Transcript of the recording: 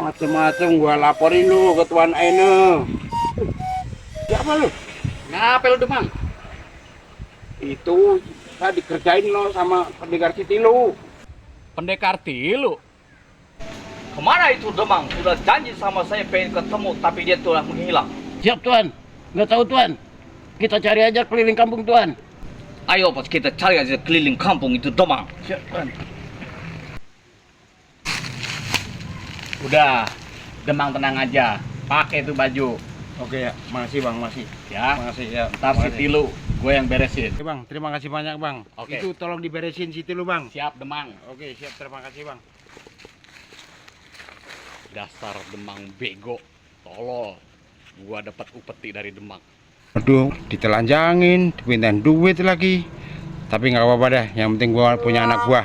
Macem-macem gua laporin lu ke Tuan Aine. Siapa lu? Ngapa lu Demang? Itu saya dikerjain lo sama pendekar Siti lu. Pendekar Tilu. Kemana itu Demang? Sudah janji sama saya pengen ketemu, tapi dia telah menghilang. Siap Tuan. Nggak tahu Tuan. Kita cari aja keliling kampung Tuan. Ayo pas kita cari aja keliling kampung itu Demang. Siap Tuan. Udah, Demang tenang aja. Pakai itu baju. Oke ya, makasih Bang, makasih. Ya, Makasih ya. ntar si Tilu, gue yang beresin. Oke Bang, terima kasih banyak Bang. Oke. Itu tolong diberesin Siti lu Bang. Siap Demang. Oke, siap, terima kasih Bang. Dasar Demang bego. Tolol. Gua dapat upeti dari Demang. Aduh, ditelanjangin, dipintain duit lagi. Tapi nggak apa-apa deh, yang penting gua punya anak gua.